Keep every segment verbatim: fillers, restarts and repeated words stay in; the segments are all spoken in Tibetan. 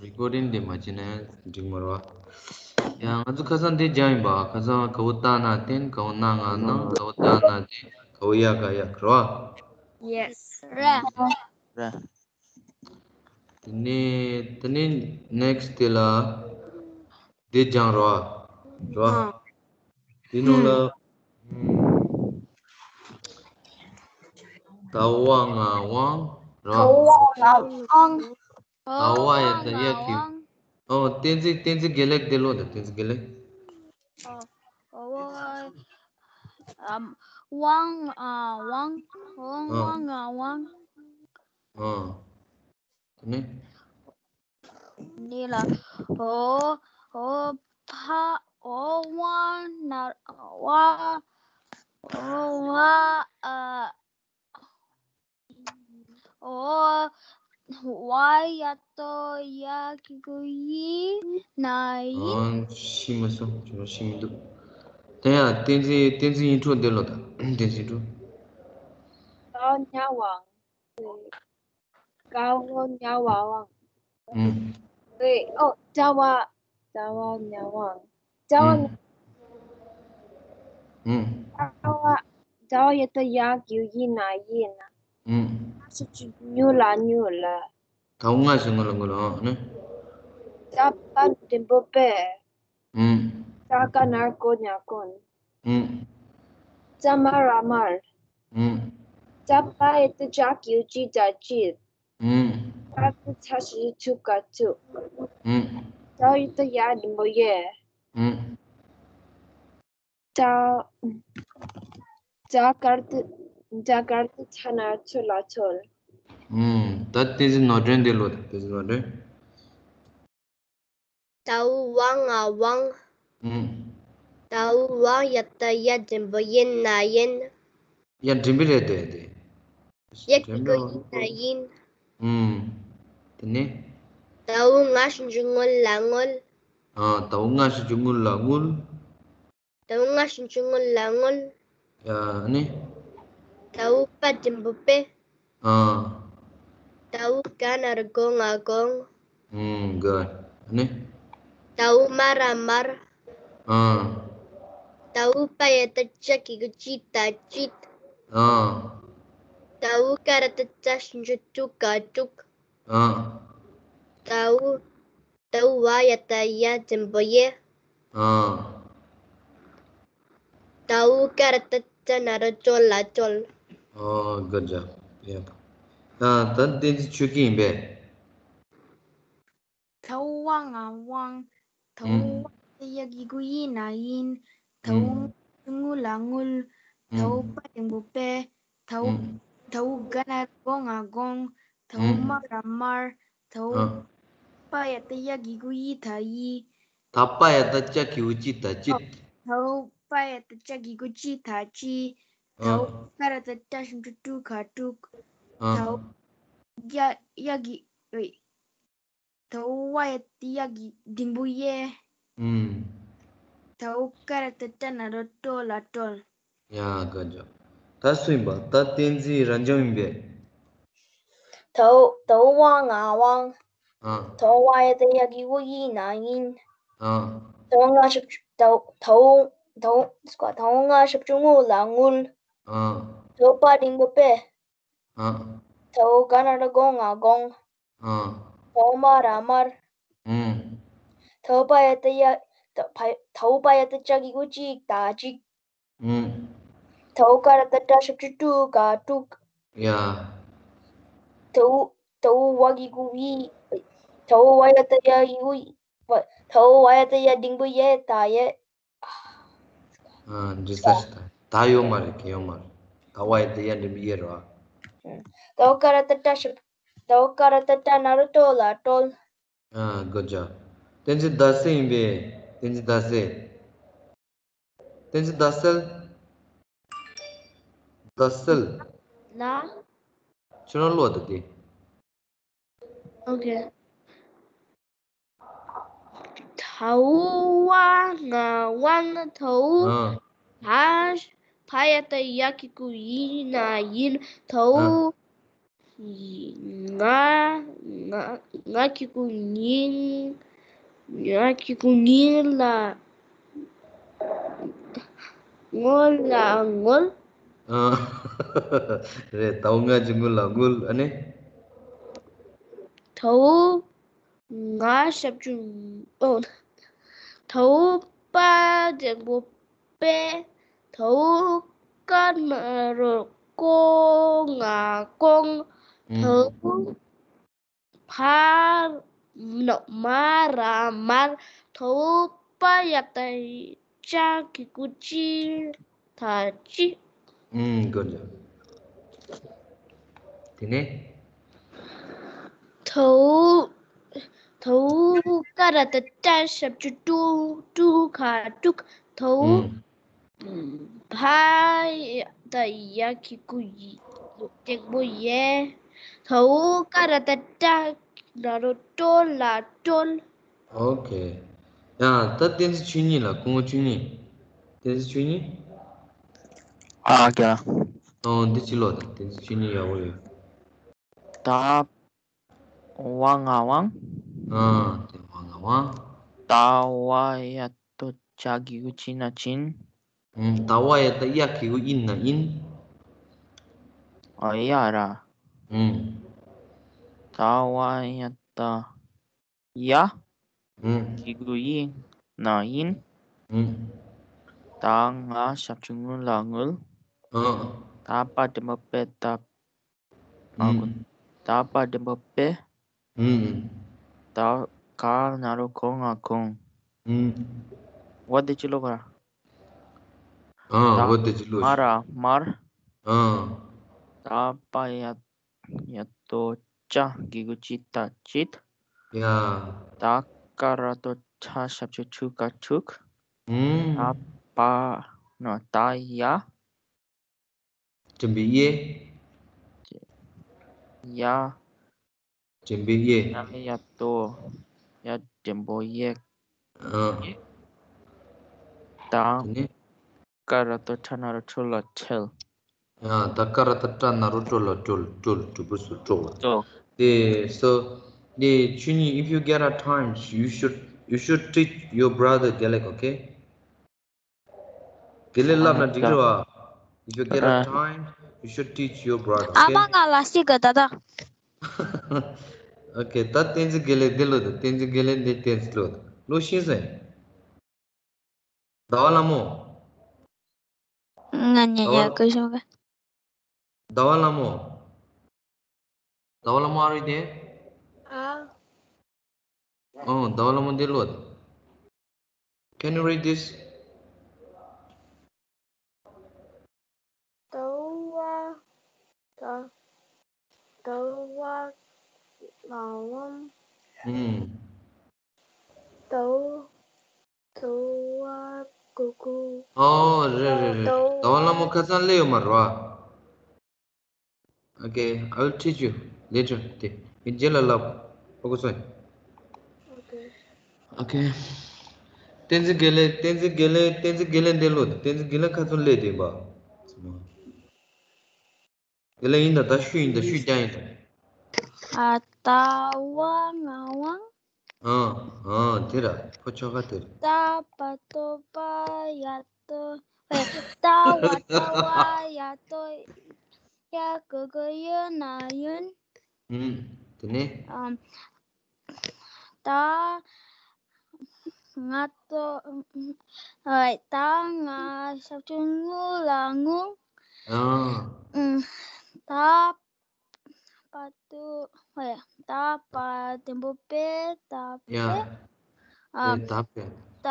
རི་ཀོར་ཌིང་དེ་མ་བྱས་ན་འགྲིག་མ་རེད་བ། ཡ་ང་ཚོ་ཁ་སང་དེ་སྦྱངས་ཡིན་པ། ཁ་སང་ག་བོ་ཏ་ན་བསྟན། ག་བོ་ན་ང་སྣང་། ག་བོ་ཏ་ན་བསྟན། ག་བོ་ཡ་ག་ཡག་རེད་བ། Yes. རེད། རེད། དེ་ནས་དེ་ནས་ནེག་སི་དེ་ལ་དེ་སྦྱངས་རེད་བ། རེད་བ། ཨང་། དེ་ནང་ལ་ད་བ་ང་དབང་རེད་བ། ད་བ་ང་དབང་། ད་བ་ཡ་ད་ཡ་གི། ཨོ་བསྟན་འཛིན། བསྟན་འཛིན་དགེ་ལེགས་དེ་ལོ། ད་བསྟན་འཛིན་དགེ་ལེགས། ཨོ་ཨོ་ཨམ། དབང་ཨ་དབང་ཨོ་ཨ། དབང་ང་དབང་། ཨོ། དེ་ནས། ནི་ལ་ཨོ་ཨོ་ཕ་ཨོ་དབང་ན་བ་ཨོ་བ་ཨ། ཨོ། ཝ་ཡ་ཏོ་ཡ་གི་གུ་ཡི་ན་ཡི། ཨང་། ཤེས་མ་སོང་། ཁྱོད་རང་ཤེས་མི་འདུག་དེ་ཡང་བསྟན་འཛིན། བསྟན་འཛིན་ཡིན་འཕྲོ་འདི་ལོ་ད། བསྟན་འཛིན་འཕྲོ། ཀའོ་ཉ་ཝང་། ཀའོ་ཉ་ཝ་ཝང་། ཨུམ། ཨོ་ཀྲ་ཝ། ཀྲ་ཝ་ཉ་ཝང་། ཀྲ་ཝ། ཨུམ། ཨུམ། ཀྲ་ཝ། ཀྲ་ཝ་ཡ་ཏ་ཡ་གི་གུ་ཡི་ན་ཡི་ན། ཨུམ། ང་ཞབས་ཀྱུ་ཉུ་ལ་ཉུལ། ད་འུ་ང་ཞབས་ཀྱུ་ངུ་ལ་ངུལ། ཨང་། ཨ་ནི། ཀྲ་པ་འགྲེང་བུ་པེ། ཨུམ། ཀྲ་ཀ་ན་རོ་ཀྲོ་ཉ་ཀྲོན། ཨུམ། ཀྲ་མ་ར་མར། ཨུམ། ཀྲ་པ་ཡ་ཏ་ཅ་གི་གུ་ཅི་ཏ་ཅིད། ཨུམ། ཀ་ཏ་ཚ་ཞབས་ཀྱུ་ཀྲུ་ཀ་ཀྲུག་ཨུམ། ད་ཡ་ཏ་ཡ་འགྲེང་བུ་ཡེ། ཨུམ། ཏ། ཏ་ག་ར་ཏ། ཏ་ག་ར་ཏ་ཏ་ན་རོ་ཏོ་ལ་ཏོལ། ཨུམ། ད་བསྟན་འཛིན་ནོར་སྒྲོན་དེ་ལོ། ད་བསྟན་འཛིན་ནོར་སྒྲོན། ད་འུ་བ་ང་དབང་། ཨུམ། ད་འུ་བ་ཡ་ཏ་ཡ་འགྲེང་བུ་ཡེ་ན་ཡེན། ཡ་འགྲེང་བུ་རེད་དེ་དེ། ཡ་གི་གུ་ཡི་ན་ཡིན། ཨུམ། དེ་ནས། ད་འུ་ང་ཞབས་ཀྱུ་ངུ་ལ་ངུལ། ཨ། ད་འུ་ང་ཞབས་ཀྱུ་ངུ་ལ་ངུལ། ད་འུ་ང་ཞབས་ཀྱུ་ངུ་ལ་ངུལ། ཡ་ཨ་ནི། ད་འུ་པ་འགྲེང་བུ་པེ། ཨ། ད་འུ་ག་ན་རོ་གོ་ང་དགོངས། ཨུམ། ག་ཨ་ནི། ད་འུ་མ་ར་མར། ཨ། ད་འུ་པ་ཡ་ཏ་ཅ་གི་གུ་ཅི་ཏ་ཅིད། ཨ། ད་འུ་ཀ་ར་ཏ་ཏ་ཞབས་ཀྱུ་ཀྲུ་ཀ་ཀྲུག་ཨ། ད་འུ། ད་འུ་བ་ཡ་ཏ་ཡ་འགྲེང་བུ་ཡེ། ཨ། ད་འུ་ཀ་ར་ཏ་ཏ་ན་རོ་ཏོ་ལ་ཏོལ། ཨོ་གུཌ་ཇོབ། ཡ། ད་ད་བསྟན་འཛིན་ཆོས་སྐྱིད་ཡིན་པས། ད་འུ་བ་ང་དབང་། ད་འུ་ཨུམ། བ་ཡ་ཏ་ཡ་གི་གུ་ཡི་ན་ཡིན། ད་འུ་ཨུམ། ང་ཞབས་ཀྱུ་ངུ་ལ་ངུལ། ད་འུ་ཨུམ། པ་འགྲེང་བུ་པེ། ད་འུ། ཨུམ། ད་འུ་ག་ན་རོ་གོ་ང་དགོངས། ད་འུ་ཨུམ། མ་ར་མར། ད་འུ། ཨ། པ་ཡ་ཏ་ཡ་གི་གུ་ཡི་ད་ཡི། ད་པ་ཡ་ཏ་ཅ་གི་གུ་ཅི་ཏ་ཅིད། ད་འུ་པ་ཡ་ཏ་ཅ་གི་གུ་ཅི་ཏ་ཅི། ད་འུ་ཨ། ཀ་ར་ཏ་ཏ་ཞབས་ཀྱུ་ཀྲུ་ཀ་ཀྲུག་ཨ། ད་འུ་ཡ་ཡ་གི་ཨོ། ད་འུ་བ་ཡ་ཏ་ཡ་གི་འགྲེང་བུ་ཡེ། ཨུམ། ད་འུ་ཀ་ར་ཏ་ཏ་ན་རོ་ཏོ་ལ་ཏོལ། ཡ་གུཌ་ཇོབ། ད་སུ་ཡིན་པ། ད་བསྟན་འཛིན་རབ་འབྱམས་ཡིན་པས། ད་འུ་ད་འུ་བ་ང་དབང་། ཨ། ད་འུ་བ་ཡ་ཏ་ཡ་གི་གུ་ཡི་ན་ཡིན། ཨ། ད་འུ་ང་ཞབས་ཀྱུ་ད་འུ་ད་འུ་ད་འུ་ད་འུ་ང་ཞབས་ཀྱུ་ངུ་ལ་ངུལ། ཨ། ད་འུ་པ་འགྲེང་བུ་པེ། ཨ། ད་འུ་ག་ན་རོ་གོ་ང་དགོངས། ཨ། ད་འུ་མ་ར་མར། ཨུམ། ད་འུ་པ་ཡ་ཏ་ཡ་ད་ཕ་ད་འུ་པ་ཡ་ཏ་ཅ་གི་གུ་ཅི་ཏ་ཅིད། ཨུམ། ད་འུ་ཀ་ར་ཏ་ཏ་ཞབས་ཀྱུ་ཀྲུ་ཀ་ཀྲུག་ཡ། ད་འུ་ད་འུ་བ་གི་གུ་བི། ད་འུ་བ་ཡ་ཏ་ཡ་གི་གུ་བ། ད་འུ་བ་ཡ་ཏ་ཡ་འགྲེང་བུ་ཡེ་ཏ་ཡེ། ཨ། འདི་ས་ཞིག་ད་ད་ཡོད་མ་རེད། གལ་ཡོད་མ་རེད། ད་བ་ཡ་ཏ་ཡ་འགྲེང་བུ་ཡེ་རེད་བ། ད་འུ་ཀ་ར་ཏ་ཏ་ཞབས། ད་འུ་ཀ་ར་ཏ་ཏ་ན་རོ་ཏོ་ལ་ཏོལ། ཨ། གུཌ་ཇོབ། བསྟན་འཛིན་ཟླ་གསལ་ཡིན་པས། བསྟན་འཛིན་ཟླ་གསལ། བསྟན་འཛིན་ཟླ་གསལ། ཟླ་གསལ། ལ། ཁྱོད་རང་ཀློག་དང་དེ། ཨོ་ཁེ། ད་འུ་བ་ང་དབང་། ད་འུ། ཨ། ད་ཕ་ཡ་ཏ་ཡ་གི་གུ་ཡི་ན་ཡིན། ད་འུ། ཨ། ང་ ང་ང་གི་གུ་ཉིན། ང་གི་གུ་ཉིན་ལ། ངོ་ལ་ངོལ། ཨ། རེད། དའོ་ང་གི་ངུ་ལ་ངུལ། ཨ་ནི། དའོ་ང་ཞབས་ཀྱུ། ཨོ། དའོ་པ་འགྲེང་བུ་པེ། དའོ་ཀ་ན་རོ་ཀོ། ང་ཀོང་། ཨུམ། དའོ་བ་ན་མ་ར་མར། དའོ་པ་ཡ་བཏགས་ཡ་གི་གུ་ཅི། ད་ཅི། ཨུམ། good job། དེ་ནས། དའོ། དའོ་ཀ་ར་བཏགས་ཀྲ་ཞབས་ཀྱུ་ཀྲུ། ཀྲུ་ག་ཀྲུག་དའོ། ཨུམ། བ་ཡ་བཏགས་ཡ་གི་གུ་ཡི། འགྲེང་བུ་ཡེ། དའོ་ཀ་ར་བཏགས་ཀྲ་ན་རོ་ཀྲོ་ལ་ཀྲོལ། ཨོ་ཁེ། ཡ། ད་བསྟན་འཛིན་ཆོས་ཉིད་ལ། སྐུ་ངོ་ཆོས་ཉིད། བསྟན་འཛིན་ཆོས་ཉིད། ཨ་ཀྱ། ཨོ། འདི་ཅི་ལོ་ད། བསྟན་འཛིན་ཆོས་ཉིད་ཡག་པོ་ཡོད། ད་བ་ང་དབང་། ཨ། དེ་བ་ང་དབང་། ད་བ་ཡ་བཏགས་ཅ་གི་གུ་ཅི་ན་ཅིན། ཨུམ། ད་བ་ཡ་བཏགས་ཡ་གི་གུ་ཨིན་ན་ཨིན། ཨ། ཡ་ར། ཨུམ། ད་བ་ཡ་བཏགས་ཡ། ཨུམ། གི་གུ་ཨིན་ན་ཨིན། ཨུམ། ད་ང་ཞབས་ཀྱུ་ངུ་ལ་ངུལ། ཨ། དའོ་པ་འགྲེང་བུ་པེ། ད། ཨ། ཨུམ། གུ། དའོ་པ་འགྲེང་བུ་པེ། ཨུམ། དའོ་ཀ་ན་རོ་ཀོ། ང་ཀོང་། ཨུམ། བ་དེ་ཅི་ལོ་ག་ར། ཨ། ད་བ་དེ་ཅི་ལོ་མ་ར་མར། ཨ། དའོ་པ་ཡ་ཡ་བཏགས་ཅ་གི་གུ་ཅི། ད་ཅིད། ཡ། དའོ་ཀ་ར་བཏགས་ཁྲ་ཞབས་ཀྱུ་ཁྲུ་ག་ཁྲུག་ཨུམ། དའོ་པ་ན་དའོ་ཡ། འགྲེང་བུ་ཡེ། ཡ། འགྲེང་བུ་ཡེ། ཡ་ཡ་བཏགས་ཡ་འགྲེང་བུ་ཡེ། ཨ། དའོ། དེ་ནས། ཀ་ར་བཏགས་ཁྲ་ན་རོ་ཁྲོ་ལ་ཁྲེལ། ཡ། དའོ་ཀ་ར་བཏགས་ཁྲ་ན་རོ་ཁྲོ་ལ་ཁྲོལ། ཁྲོལ། གྲུ་བུ་སུ་ཁྲོ་བ། ཁྲོ། དེ། so དེ་ཆོས་ཉིད། if you get a time, you should, you should teach your brother Gaelic, okay? དགེ་ལེགས་བསླབ་ན་འགྲིག་རེད་བ། If you get a time, you should teach your brother, okay? ཨ་མ་ང་ལ་ཤི་ག་ད་ད། Okay, ད་བསྟན་འཛིན་དགེ་ལེགས་འདི་ལོ་ད། བསྟན་འཛིན་དགེ་ལེགས་འདི་བསྟན་འཛིན་ལོ་ད། ལོ་ཤེས་སོང་། ཟླ་བ་ལྷ་མོ། ང་ཉལ་ཉལ་གི་བྱུང་གི། ཟླ་བ་ལྷ་མོ། ཟླ་བ་ལྷ་མོ། are you there? ཨ། ཨོ། ཟླ་བ་ལྷ་མོ་འདི་ཀློག། Can you read this? ཟླ་བ། ཟླ། ཟླ་བ་ལྷ་མོ། ཨུམ། ཟླ། ཟླ་བ་གུ་གུ། ཨོ། རེད་རེད་རེད། ཟླ་བ་ལྷ་མོ་ཁ་སང་སླེབས་ཡོད་མ་རེད་བ། Okay, I will teach you later. དེ་ངས་རྗེས་ལ་ལབ། ཨོ་ཁུ་སོན། Okay. Okay. བསྟན་འཛིན་དགེ་ལེགས། བསྟན་འཛིན་དགེ་ལེགས། བསྟན་འཛིན་དགེ་ལེགས་འདི་ཀློག། བསྟན་འཛིན་དགེ་ལེགས་ཁ་སང་སླེབས་བསྡད་པ། དེ་ལ་ཡིན་ད། ད་ཤུ་ཡིན་ད། ཤུ་རྒྱག་ཡིན་ད། ཨ། ཟླ་བ་ངག་དབང་། ཨ། ཨ། དེ་ར་ཁོ་ཆོ་ག་དེ་ར། ཏ་པ་ཏོ་པ་ཡ་ཏོ། ཨེ། ཏ་བ་ཏ་བ་ཡ་ཏོ། ཡ་གུ་གུ་ཡུ་ན་ཡུན། ཨུམ། དེ་ནས། ཨམ། ད་ང་ཏོ། ཨ། ད་ང་ཞབས་ཀྱུ་ངུ་ལ་ངུ། ཨ། ཨུམ། ད་པ་ཏུ། ཨེ། ད་པ་འགྲེང་བུ་པེ། ད་ཡ། པེ། ཨ། ཨེ། ད་པེ། ད་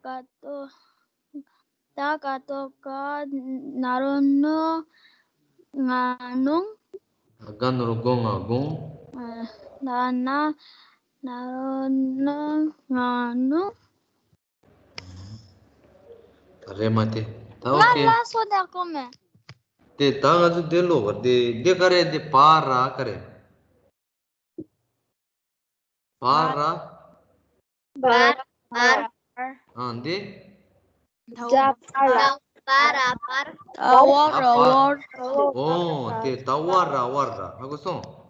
ག་ཏོ། ད་ག་ཏོ་ག་ན་རོ་ནོ། ང་ནོང་། ག་ན་རོ་གོ། ང་གོང་། ན་ན་ན་རོ་ནོ། ང་ནོང་། ད་རེད་མ་དེ། ད་ཨོ་ཁེ། ལ་ལ་སོ་ད་གོ་མེ། དེ་ད་ང་ཚོ་དེ་ཀློག་པ་དེ། དེ་ག་རེ། དེ་བ་ར་ག་རེ། བ་ར། བ་ར། བ་ར། ཨ། འདི། ད་བ་ར། བ་ར། བ་ར། ཨ། བ་ར། བ་ར། ཨོ། དེ་ད་བ་ར། བ་ར། ཧ་གོ་སོང་།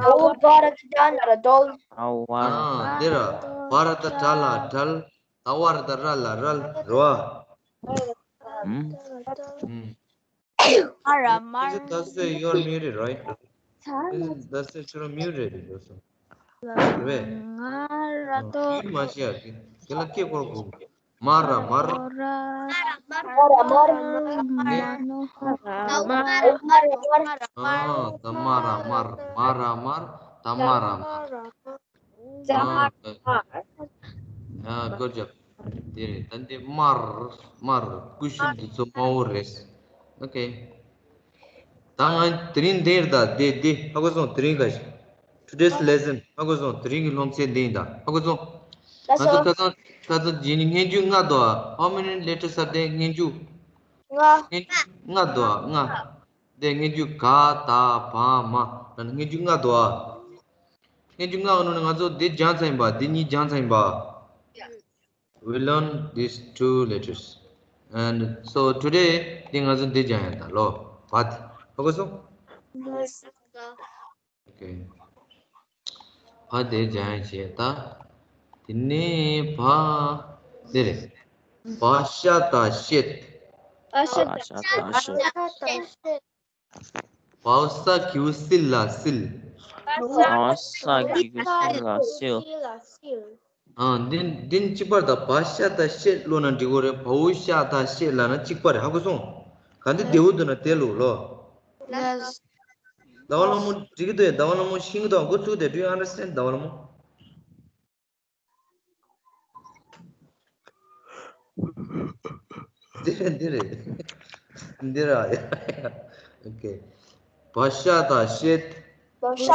ད་འོ་བ་ར་ཏ་ཏྲ་ན་ར་ཏོལ། ཨ་བ། ཨ་འདི་ར། བ་ར་ཏ་ཏྲ་ལ་ཏྲལ། ད་བ་ར་ཏ་ར་ལ་རལ་རོ། ཨ། ཨུམ། ཨུམ། མ་ར་མར། Is it Dasde, you are muted, right? Is it Dasde, you're muted, also. རེད། ང་ར་ཏོ། ཡིད་མ་ཤེས་ཡ་གི། དེ་ལ་སྐད་སྐོར་གོ། མ་ར་མར། མ་ར་མར། མ་ར་མར། ཨ། ད་མ་ར་མར། མ་ར་མར། ད་མ་ར་མར། ཨ། ཨ། Good job. དེ་རེད། ད་འདི་མར། མར། ཀུ་ཤུ་འདི་ཚོ་དམར་པོ་རེད། Okay. ད་ང་དེ་རིང་འདིར་ད་འདི་འདི་ཧ་གོ་སོང་། དེ་རིང་ག་Today's lesson ཧ་གོ་སོང་། དེ་རིང་གི་སློབ་ཚན་འདི་ཡིན་ད། ཧ་གོ་སོང་། ང་ཚོ་ཁ་སང་ཁ་སང་རྗེས་ནི་སྙན་འཇུག་ལྔ་འདུག་ཨ། How many letters are there? སྙན་འཇུག་ལྔ། སྙན་འཇུག་ལྔ་འདུག་ཨ། ལྔ། དེ་སྙན་འཇུག་ག་ད་བ་མ་ད་ནི་སྙན་འཇུག་ལྔ་འདུག་ཨ། སྙན་འཇུག་ལྔ་གི་ནང་ནས་ང་ཚོ་འདི་སྦྱངས་ཚར་ཡིན་པ། འདི་གཉིས་སྦྱངས་ཚར་ཡིན་པ། We learn these two letters. And so today འདི་ང་ཚོ་འདི་སྦྱང་ཡ་ད་ལོ། བ་དེ་ཧ་གོ་སོང་། Okay. བ་དེ་སྦྱང་ཡ་བྱེད་ད། དེ་ནས་བ་འདི་རེད། བ་ཤ་ད་བཤད། བ་ཤ་ད་བཤད། བ་ས་གི་གུ་སི་ལ་སིལ། བ་ས་གི་གུ་སི་ལ་སིལ། ཨ། འདི་འདི་གཅིག་པ་རེད། ད་བ་ཤ་ད་བཤད་ལབ་ན་འགྲིག་གི་རེད། བའོ་ཤ་ད་བཤད་ལབ་ན་གཅིག་པ་རེད། ཧ་གོ་སོང་། ག་འདི་བདེ་བོ་འདུག་ན་དེ་ལབ་ལོ། ཟླ་བ་ལྷ་མོ་འགྲིག་གི་འདུག་ཡ། ཟླ་བ་ལྷ་མོ་ཤེས་ཀྱི་འདུག་འགོ་ཚུགས་དེ། Do you understand, ཟླ་བ་ལྷ་མོ། འདི་རེད། འདི་རེད། འདི་ར། Okay. བ་ཤ་ད་བཤད། བ་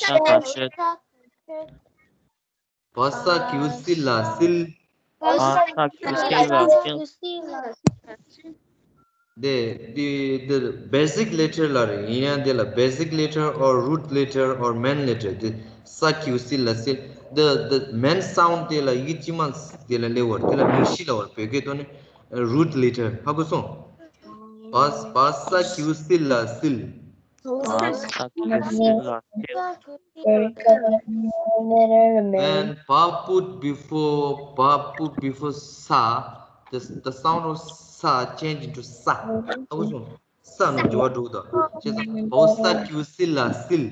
ཤ་ད་བཤད། བ་ས་གི་གུ་སི་ལ་སིལ། བ་ས་གི་གུ་སི་ལ་སིལ། དེ་དེ་དེ་basic letter ལབ་རེད། ཡིན་ཡང་དེ་ལ་basic letter or root letter or main letter དེ་ས་གི་གུ་སི་ལ་སིལ། The the main sound དེ་ལ་ཡིག་དཀྱུས་མ་དེ་ལ་སླེབས་པ་རེད། དེ་ལ་མིང་གཞི་ལབ་པ་རེད། བོད་སྐད་ཐོག་ནས་root letter། ཧ་གོ་སོང་། བ་བ་ས་གི་གུ་སི་ལ་སིལ། བ་ས་གི་གུ་སི་ལ་སིལ། When བ་put before བ་put before ས། The the sound of ས change into ས། ཧ་གོ་སོང་། ས་ནང་འགྱུར་བ་འགྲོ་གི་འདུག་བྱས་ཙང་བ་ས་གི་གུ་སི་ལ་སིལ།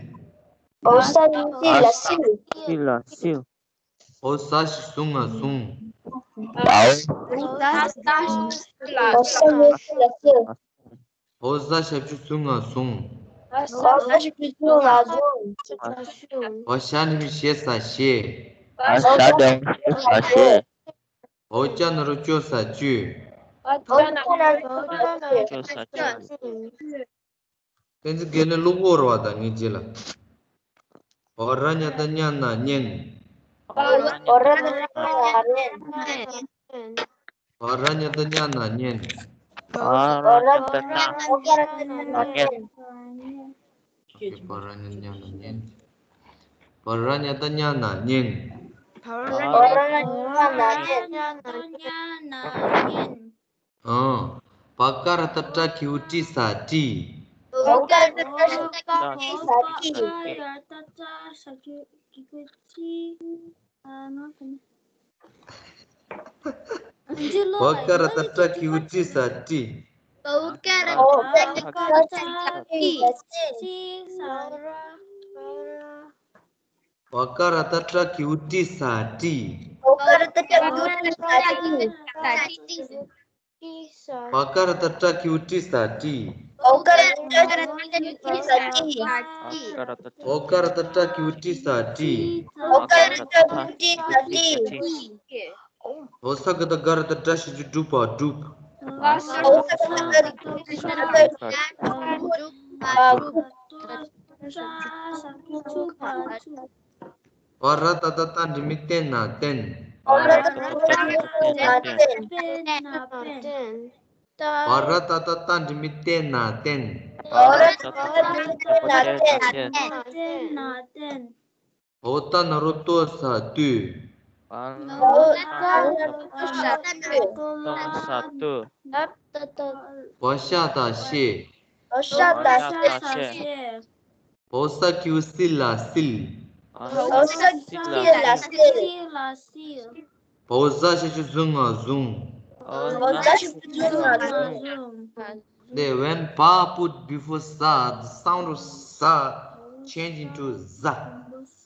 བ་ས་གི་གུ་སི་ལ་སིལ། སིལ་ལ་སིལ། བ་ས་ཞབས་ཀྱུ་ཟུ་ང་ཟུང་། བ་ས་ཞབས་ཀྱུ་ཟུ་ང་ཟུང་། བ་ས་ཞབས་ཀྱུ་ཟུ་ང་ཟུང་། བ་ཞ་ན་རོ་ཞེ་ས་ཞེས། བ་ཞ་ན་རོ་ཞེ་ས་ཞེས། བ་ཅ་ན་རོ་ཅོ་ས་ཅོས། བ་ཅ་ན་རོ་ཅོ་ས་ཅོས། བསྟན་འཛིན་དགེ་ལེགས་གློ་བུར་བ་དང་ངེས་བྱེད་ལ། འོ་ར་ཉ་ད་ཉ་ན་ཉན། འོ་ར་ཉ་ད་ཉ་ན་ཉན། འོ་ར་ཉ་ད་ཉ་ན་ཉན། འོ་ར་ཉ་ད་ཉ་ན་ཉན། འོ་ར་ཉ་ད་ཉ་ན་ཉན། འོ་ར་ཉ་ད་ཉ་ན་ཉན། འོ་ར་ཉ་ད་ཉ་ན་ཉན། འོ་ར་ཉ་ད་ཉ་ན་ཉན། ཨང་། བ་ཀ་ར་ཏ་ཏྲ་གི་གུ་ཏྲི་ས་ཏྲིས། བ་ཀ་ར་ཏ་ཏྲ་གི་གུ་ཏྲི་ས་ཏྲིས། བ་ཀ་ར་ཏ་ཏྲ་གི་གུ་ཏྲི་ས་ཏྲིས། བ་ཀ་ར་ཏ་ཏྲ་གི་གུ་ཏྲི་ས་ཏྲིས། བ་ཀ་ར་ཏ་ཏྲ་གི་གུ་ཏྲི་ས་ཏྲིས། བ་ཀ་ར་ཏ་ཏྲ་གི་གུ་ཏྲི་ས་ཏྲིས། བ་ཀ་ར་ཏ་ཏྲ་གི་གུ་ཏྲི་ས་ཏྲིས། བ་ཀ་ར་ཏ་ཏྲ་གི་གུ་ཏྲི་ས་ཏྲིས། བ་ཀ་ར་ཏ་ཏྲ་གི་གུ་ཏྲི་ས་ཏྲིས། བ་ཀ་ར་ཏ་ཏྲ་གི་གུ་ཏྲི་ས་ཏྲིས། བོ་ས་ག་བཏགས་སྒ་ར་བཏགས་སྒྲ་ཞབས་ཀྱུ་སྒྲུབ་པ་སྒྲུབ། བ་ར་ཏ་བཏགས་བཏགས་འགྲེང་བུ་བཏན་ན་བསྟན། བ་ར་ཏ་བཏགས་བཏགས་འགྲེང་བུ་བསྟེན་ན་བསྟེན། བ་ར་ཏ་བཏགས་བཏགས་འགྲེང་བུ་བསྟེན་ན་བསྟེན། བ་འོག་ཏ་ན་རོ་ཏོ་ས་བཏུད། བ་འོག་ཏ་ན་རོ་ཏོ་ས་བཏུད། བ་ཤ་ཏ་བཤད། བ་ཤ་ཏ་བཤད། བ་འོག་ས་གི་གུ་སི་ལ་སིལ། བ་འོག་ས་གི་གུ་སི་ལ་སིལ། བ་འོག་ཟ་ཞབས་ཀྱུ་ཟུ་ང་ཟུངས། བ་འོག་ཟ་ཞབས་ཀྱུ་ཟུ་ང་ཟུངས། They, when pa put before sa, the sound of sa change into za,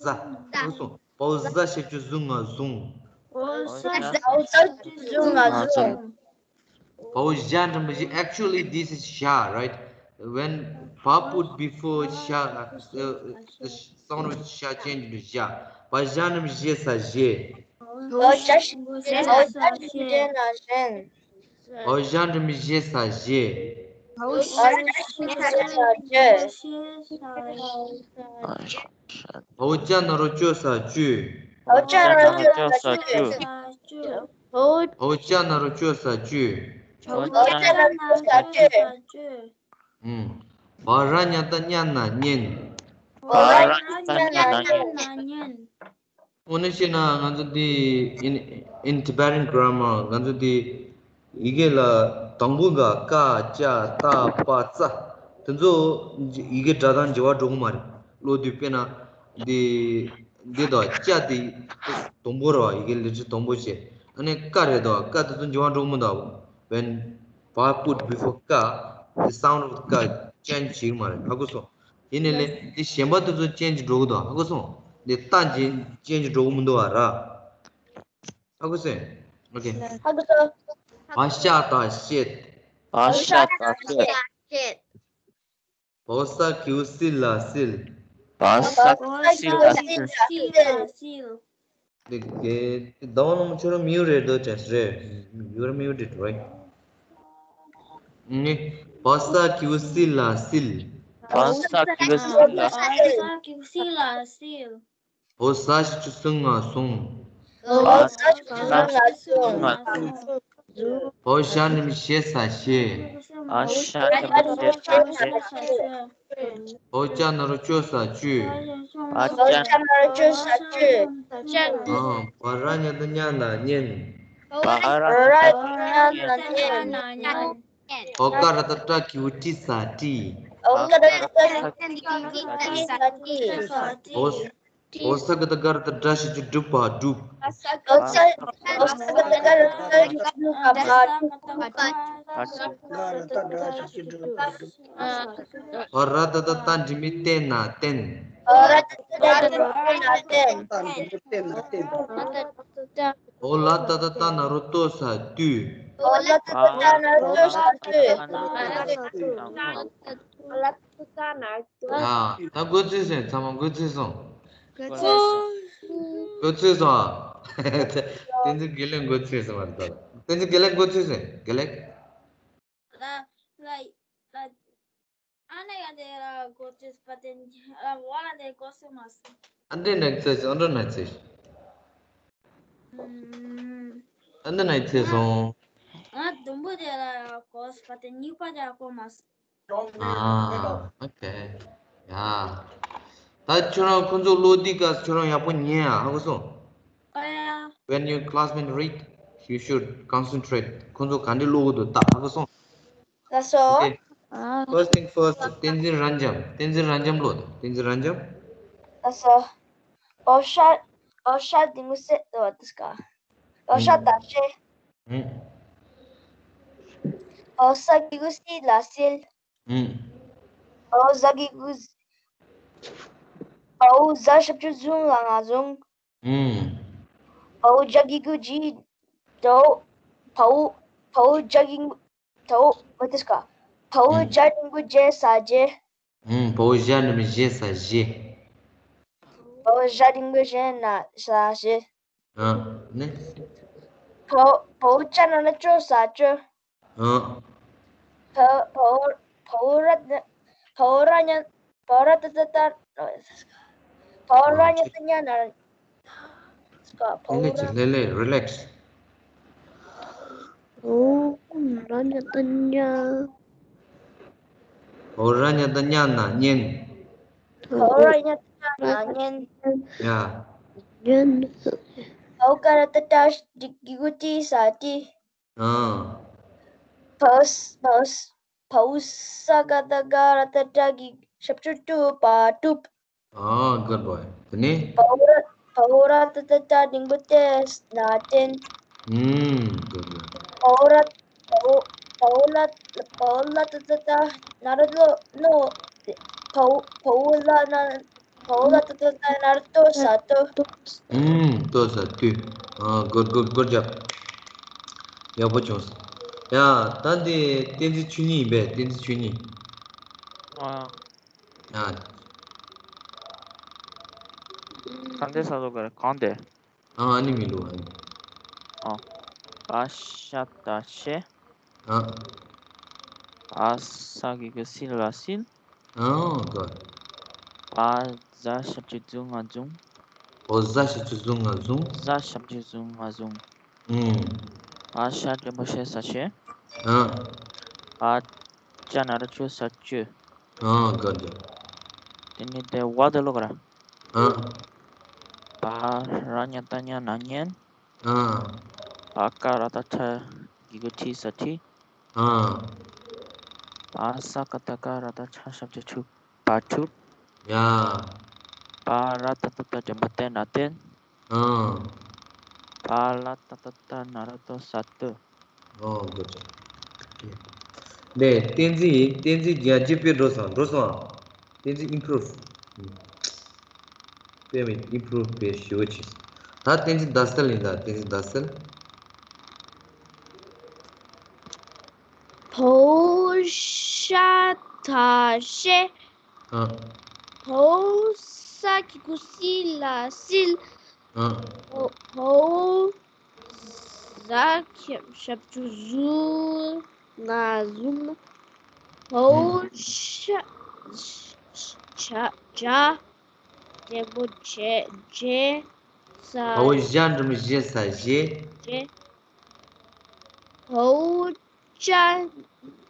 za. བ་འོག་ཟ་ཞབས་ཀྱུ་ཟུ་ང་ཟུངས། བ་འོག་ཟ་ཞབས་ཀྱུ་ཟུ་ང་ཟུངས། བ་འོག་ཞ་འགྲེང་བུ་ཞ། Actually, this is sha, right? When pa put before sha, uh, the sound of sha change to sha. བ་འོག་ཞ་འགྲེང་བུ་ཞེ་ས་བཞེས། བ་འོག་ཞ་འགྲེང་བུ་ཞེ་ས་བཞེས། བ་འོག་ཞ་འགྲེང་བུ་ཞེ་ས་བཞེས། བ་འོག་ཞ་འགྲེང་བུ་ཞེ་ས་བཞེས། བ་འོག་ཅ་ན་རོ་ཅོ་ས་བཅུད། བ་འོག་ཅ་ན་རོ་ཅོ་ས་བཅུད། བ་འོག་ཅ་ན་རོ་ཅོ་ས་བཅུད། བ་འོག་ཅ་ན་རོ་ཅོ་ས་བཅུད། ཨུམ། བ་ར་ཉ་བཏགས་བརྙ་ན་བརྙན། བ་ར་ཉ་བཏགས་བརྙ་ན་བརྙན། དངོས་གནས་བཤད་ན་ང་ཚོ་འདི་in, in Tibetan grammar ང་ཚོ་འདི་ཡི་གེ་ལ་དང་པོ་ག་ཀ་ཅ་ཏ་པ་ཙ་དེ་ཚོ་ཡི་གེ་སྒྲ་གདངས་འགྱུར་བ་འགྲོ་གི་མ་རེད། ཀློག་དུས་དཔེར་ན་འདི་འདི་དང་ཅ་དེ་དང་པོ་རེད་བ། ཡི་གེ་ལི་ཊར་དང་པོ་བྱས། ཨ་ནི་ཀ་རེད་དོ། ཀ་དེ་ཚོ་འགྱུར་བ་འགྲོ་གི་མི་འདུག When pa put before ka, the sound of ka change བྱེད་ཀྱི་མ་རེད། ཧ་གོ་སོང་། ཡིན་ནའི་ལས་དེ་གཞན་པ་དེ་ཚོ་ཅེན་ཇི་འགྲོ་གི་འདུག་ཧ་གོ་སོང་། དེ་ཏ་ཅེན་ཅེན་ཇི་འགྲོ་གི་མི་འདུག་བ་ར། ཧ་གོ་སོང་། ཨོ་ཁེ། ཧ་གོ་སོང་། བ་ཤ་ཏ་བཤད། བ་ཤ་ཏ་བཤད། བ་འོག་ས་གི་གུ་སི་ལ་སིལ། བ་འོག་ས་གི་གུ་སི་ལ་སིལ། དེ་གའི་ཟླ་བ་ནང་ཁྱོད་རང་མིའུ་རེད་འདུག་ཅེས་རེད། You are muted, right? ནི་བ་འོག་ས་གི་གུ་སི་ལ་སིལ། བ་འོག་ས་གི་གུ་སི་ལ་སིལ། བ་འོག་ས་གི་གུ་སི་ལ་སིལ། བ་འོག་ཟ་ཞབས་ཀྱུ་ཟུ་ང་ཟུངས། བ་འོག་ཟ་ཞབས་ཀྱུ་ཟུ་ང་ཟུངས། བ་འོག་ཞ་འགྲེང་བུ་ཞེ་ས་བཞེས། བ་འོག་ཅ་ན་རོ་ཅོ་ས་བཅུད། བ་འོག་ཅ་ན་རོ་ཅོ་ས་བཅུད། ཨ། བ་ར་ཉ་བཏགས་བརྙ་ན་བརྙན། བ་ར་ཉ་བཏགས་བརྙ་ན་བརྙན། བ་འོག་ཀ་ར་བཏགས་ཀྲ་གི་གུ་ཀྲི་ས་ཀྲིས། བ་འོག་ཀ་ར་བཏགས་ཀྲ་གི་གུ་ཀྲི་ས་ཀྲིས། བ་འོག་བ་འོག་ས་ག་བཏགས་སྒ་ར་བཏགས་སྒྲ་ཞབས་ཀྱུ་སྒྲུབ་པ་སྒྲུབ། བ་འོག་ས་ག་བཏགས་སྒ་ར་བཏགས་སྒྲ་ཞབས་ཀྱུ་སྒྲུབ་པ་སྒྲུབ། སྒ་ར་བཏགས་སྒྲ་ཞབས་ཀྱུ་སྒྲུབ་པ་སྒྲུབ། བ་ར་ཏ་བཏགས་བཏགས་འགྲེང་བུ་བསྟེན་ན་བསྟེན། བ་ར་ཏ་བཏགས་བཏགས་འགྲེང་བུ་བསྟེན་ན་བསྟེན། བ་འོག་ལ་ཏ་བཏགས་ལྟ་ན་རོ་ལྟོ་ས་ལྟོས། འོག་ལ་ཏ་བཏགས་ལྟ་ན་རོ་ལྟོ་ས་ལྟོས། ལྟོས། ཡ། ད་འགོ་ཚུགས་སོང་། ཚང་མ་འགོ་ཚུགས་སོང་། འགོ་ཚུགས་སོང་། འགོ་ཚུགས་སོང་། བསྟན་འཛིན་དགེ་ལེགས་འགོ་ཚུགས་སོང་བར་དུ། བསྟན་འཛིན་དགེ་ལེགས་འགོ་ཚུགས་སོང་། དགེ་ལེགས། ལ་ལ་ལ། ཨ་ནེ་ག་དེ་ལ་འགོ་ཚུགས་པ་དེ་ལ་བ་ལ་དེ་འགོ་ཚུགས་མ་སོང་། ཨ་འདྲེ་ནག་ཚེ་ཨ་འདྲེ་ནག་ཚེ། ཨ་འདྲེ་ནག་ཚེ་སོང་། ང་དུམ་བུ་དེ་ལ་འགོ་ཚུགས་པ་དེ་གཉིས་པ་དེ་ལ་འགོ་མ་སོང་། ཨ། ཨོ་ཁེ། ཡ། ད་ཁྱོད་རང་ཁོ་ཚོ་ཀློག་དུས་སྐབས་ཁྱོད་རང་ཡག་པོ་ཉན་ཨ། ཧ་གོ་སོང་། ཨ་ཡ། When your classmate read, you should concentrate. ཁོ་ཚོ་ག་འདྲ་ཀློག་གི་འདུག་ལྟ། ཧ་གོ་སོང་། ལགས་སོ། ཨོ་ཁེ། First thing first, བསྟན་འཛིན་རབ་འབྱམས། བསྟན་འཛིན་རབ་འབྱམས་ཀློག་དང་། བསྟན་འཛིན་རབ་འབྱམས། ལགས་སོ། བ་ཤ་བ་ཤ་འགྲེང་བུ་བསྟེན་ན་བསྟེན། བ་ཤ་ཏ་བཤད། ཨུམ། བ་འོག་ས་གི་གུ་སི་ལ་སིལ། ཨུམ། བ་འོག་ཟ་གི་གུ་ཟི། བ་འོག་ཟ་ཞབས་ཀྱུ་ཟུ་ང་ཟུངས། ཨུམ། བ་འོག་ཇ་གི་གུ་ཇི། བ་འོག་བ་འོག་བ་འོག་ཇ་གི་གུ་བ་འོག་མ་ཏིས་ཀ་བ་འོག་ཨུམ། ཇ་འགྲེང་བུ་ཇེ་ས་ཇེས། ཨུམ། བ་འོག་ཞ་འགྲེང་བུ་ཞེ་ས་ཞེས། བ་འོག་ཞ་འགྲེང་བུ་ཞེ་ན་ས་ཞེས། ཨ་ནི། བའོ་བའོ་ཅ་ན་རོ་ཅོ་ས་ཅོ། ཨ། བའོ་བའོ་བའོ་ར་ན་བའོ་ར་ཉ་བའོ་ར་ཏ་ཏ་ཏ། བའོ་ར་ཉ་ཏ་ཉ་ན། ལྷན་ལྷན་ཅིག་ལྷན་ལྷན། རི་ལེགས། བའོ་ར་ཉ་ཏ་ཉ། བའོ་ར་ཉ་ཏ་ཉ་ན་ཉན། བའོ་ར་ཉ་ཏ་ཉ་ན་ཉན། ཡ། ཉན། བའོ་ཀ་ར་ཏ་ཏ་གི་གུ་ཏི་ས་ཏི། ཨ། བའོ་བའོ་བའོ་ས་ཀ་ཏ་ཀ་ར་ཏ་ཏ་གི་ཞབས་ཀྱུ་ཏུ་པ་ཏུབ། ཨ། good boy. དེ་ནས། བའོ་ར་བའོ་ར་ཏ་ཏ་ཏ་འགྲེང་བུ་ཏེ་ན་ཏེན། ཨུམ། good boy. བའོ་ར་བའོ་བའོ་ལ་བའོ་ལ་ཏ་ཏ་ཏ་ན་རོ་ལོ་ནོ། བའོ་བའོ་ལ་ན་བའོ་ལ་ཏ་ཏ་ཏ་ན་རོ་ཏོ་ས་ཏོ། ཨུམ། ཏོ་ས་ཏུ། ཨ། good, good, good job. ཡག་པོ་བྱུང་སོང་། ཡ། ད་འདི་བསྟན་འཛིན་ཆོས་ཉིད་ཡིན་པས། བསྟན་འཛིན་ཆོས་ཉིད། ཨ། ཡ། གང་དེ་ས་ལོ་ག་རེ་གང་དེ། ཨ། ཨ་ནི་མི་འདུག་ཨ་ནི། ཨ། བ་ཤ་ད་ཤེ། ཨ། བ་ས་གི་གུ་སི་ལ་སིལ། ཨ། good. བ་ཟ་ཞབས་ཀྱུ་ཛུ་ང་ཟུང་། བའོ་ཟ་ཞབས་ཀྱུ་ཟུ་ང་ཟུང་། ཟ་ཞབས་ཀྱུ་ཟུ་ང་ཟུང་། ཨུམ། བ་ཤ་འགྲེང་བུ་ཤེ་ས་ཤེ། ཨ། བ་ཅ་ན་རོ་ཅོ་ས་ཅོ། ཨ། good job. དེ་ནས་དེ་བ་དེ་ལོ་ག་ར། ཨ། བ་ར་ཉ་ཏ་ཉ་ན་ཉན། ཨ། བ་ཀ་ར་ཏ་ཁྲ་གི་གུ་ཁྲི་ས་ཁྲི། ཨ། བ་ས་ཀ་ཏ་ཀ་ར་ཏ་ཁྲ་ཞབས་ཀྱུ་ཁྲུ་པ་ཁྲུབ། ཡ། བ་ར་ཏ་ཏ་ཏ་འགྲེང་བུ་ཏེ་ན་ཏེན། ཨ། བ་ལ་ཏ་ཏ་ཏ་ན་རོ་ཏོ་ས་ཏོ། ཨོ། good job. དེ་བསྟན་འཛིན་ཡིན། བསྟན་འཛིན་རྒྱལ་གཅེས་དཔེ་འགྲོ་སོང་། འགྲོ་སོང་། བསྟན་འཛིན་ཨིམ་པུ་རུབ། དཔེ་མི་ཨིམ་པུ་རུབ་དཔེ་ཞེ་པོ་ཅིག་ད་བསྟན་འཛིན་ཟླ་གསལ་ཡིན་ད། བསྟན་འཛིན་ཟླ་གསལ། བའོ་ཤ་ད་ཤེ། ཨ། བའོ་ས་གི་གུ་སི་ལ་སིལ། ཨ། བའོ་བའོ་ཟ་ཞབས་ཀྱུ་ཟུ་ང་ཟུང་། བའོ་ཨུམ། ཤ་ཇ་ཇ་འགྲེང་བུ་ཇེ་ཇེ་ས། བའོ་ཞ་འགྲེང་བུ་ཞེ་ས་ཞེ། ཇེ། བའོ་ཅ་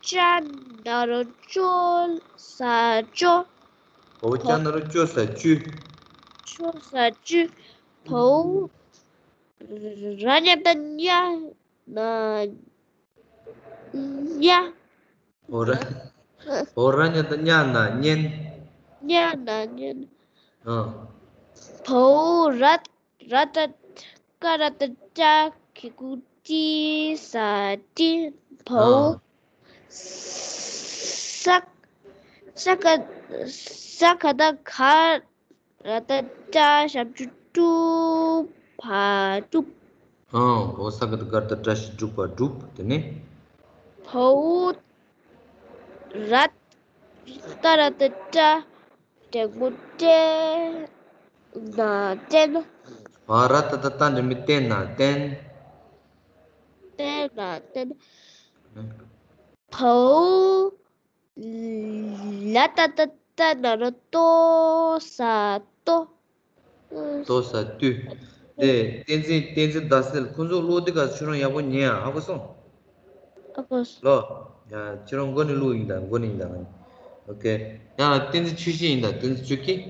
ཅ་ན་རོ་ཅོ་ས་ཅོ། བའོ་ཅ་ན་རོ་ཅོ་ས་ཅུ། ཅོ་ས་ཅུ། བའོ་ར་ཉ་ཏ་ཉ་ན་ཉ། བའོ་ར། བའོ་ར་ཉ་ཏ་ཉ་ན་ཉན། ཉ་ན་ཉན། ཨ། བའོ་ར་ར་ཏ་ཀ་ར་ཏ་ཀྲ་གི་གུ་ཀྲི་ས་ཀྲི། བའོ། ཨ། ས་ས་ཀ་ས་ཀ་ཏ་ག་ར་ཏ་ཀྲ་ཞབས་ཀྱུ་ཀྲུ་བ་ཀྲུབ། ཨ། བའོ་ས་ཀ་ཏ་ག་ར་ཏ་ཀྲ་ཞབས་ཀྱུ་ཀྲུ་བ་ཀྲུབ། དེ་ནས། བའོ་ར་ཏ་ར་ཏ་ཏྲ་འགྲེང་བུ་ཏྲེ་ན་ཏྲེན། ཨ། ར་ཏ་ཏ་ཏ་འགྲེང་བུ་ཏྲེ་ན་ཏྲེན། ཏྲེ་ན་ཏྲེན། བའོ་ལ་ཏ་ཏ་ཏ་ན་རོ་ཏོ་ས་ཏོ། ཏོ་ས་ཏུ། དེ་བསྟན་འཛིན་བསྟན་འཛིན་ཟླ་གསལ། ཁོང་ཚོ་ཀློག་དུས་སྐབས་ཁྱོད་རང་ཡག་པོ་ཉན་ཡ། ཧ་གོ་སོང་། ཧ་གོ་སོང་། ལོ། ཡ། ཁྱོད་རང་མགོ་ནས་ཀློག་ཡིན་ད། མགོ་ནས་ཡིན་ད། ཨོ་ཁེ། ཡ། བསྟན་འཛིན་ཆོས་སྐྱིད་ཡིན་ད། བསྟན་འཛིན་ཆོས་སྐྱིད།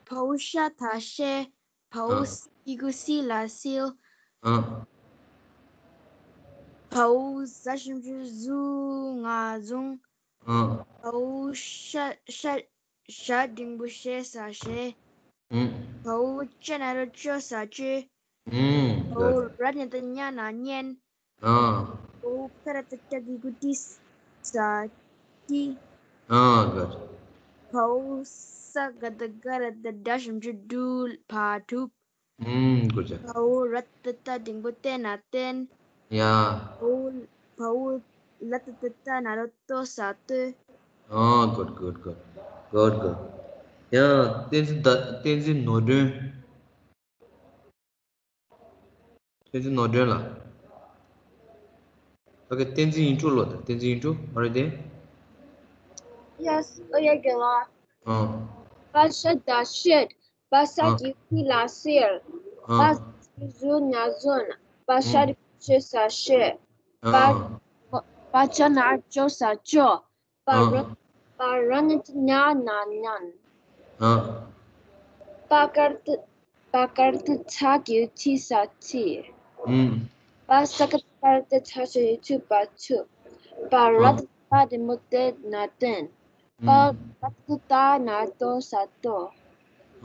བའོ་ཤ་ད་ཤེ། བའོ་ཨ། སི་གི་གུ་སི་ལ་སིལ། ཨ། བའོ་ཟ་ཞབས་ཀྱུ་ཟུ་ང་ཟུང་། ཨ། བའོ་ཤ་ཤ་ཞ་འགྲེང་བུ་ཤེ་ས་ཤེ། ཨུམ། བའོ་ཅ་ན་རོ་ཅོ་ས་ཅོ། ཨུམ། བའོ་ར་ཉ་ཏ་ཉ་ན་ཉན། ཨ། བའོ་ཀ་ར་ཏ་ཀྲ་གི་གུ་ཀྲི་ས་ཀྲི། ཨ། good. བའོ་ས་ག་ད་ག་ར་ཏ་ཌ་ཞབས་ཀྱུ་ཌུ་བ་ཌུབ། ཨུམ། good job. བའོ་ར་ཏ་ཏ་འགྲེང་བུ་ཏྲེ་ན་ཏྲེན། ཡ། བའོ་བའོ་ལ་ཏ་ཏ་ཏ་ན་རོ་ཏོ་ས་ཏོ། ཨ། good, good, good. Good, good. ཡ། བསྟན་འཛིན་ད་བསྟན་འཛིན་ནོར་སྒྲོན། བསྟན་འཛིན་ནོར་སྒྲོན་ལགས། ཨོ་ཁེ། བསྟན་འཛིན་ཡིན་དྲུག་ལོ་དང་། བསྟན་འཛིན་ཡིན་དྲུག་ཨ་རེད་དེ། Yes, ཨོ་ཡ་རྒན་ལགས། ཨ། བ་ཤ་ད་བཤད། བ་ས་ཨ། གི་ཧི་ལ་སིལ། ཨ། བ་ཟ་ཞབས་ཀྱུ་ཟུ་ན་ཟུན། བ་ཤ་ཨུམ། རི་ཤ་ས་ཤེས། ཨ། བ་ཨ། བ་ཅ་ན་རོ་ཅོ་ས་ཅོ། པ་ཨ། ར། པ་ར་ཉ་ཏ་ཉ་ན་ཉན། ཨ། པ་ཀར་ཏ། པ་ཀར་ཏ་ཚ་གི་གུ་ཏི་ས་ཏི། ཨུམ། པ་ས་ཀ་ཏ་ཀ་ར་ཏ་ཚ་ཞབས་ཀྱུ་ཐུ་པ་ཐུབ། པ་ཨ། ར་ཏ་ཏ་འགྲེང་བུ་ཏེ་ན་ཏན། པ་ཨུམ། ར་ཏ་ཏ་ན་རོ་ཏོ་ས་ཏོ།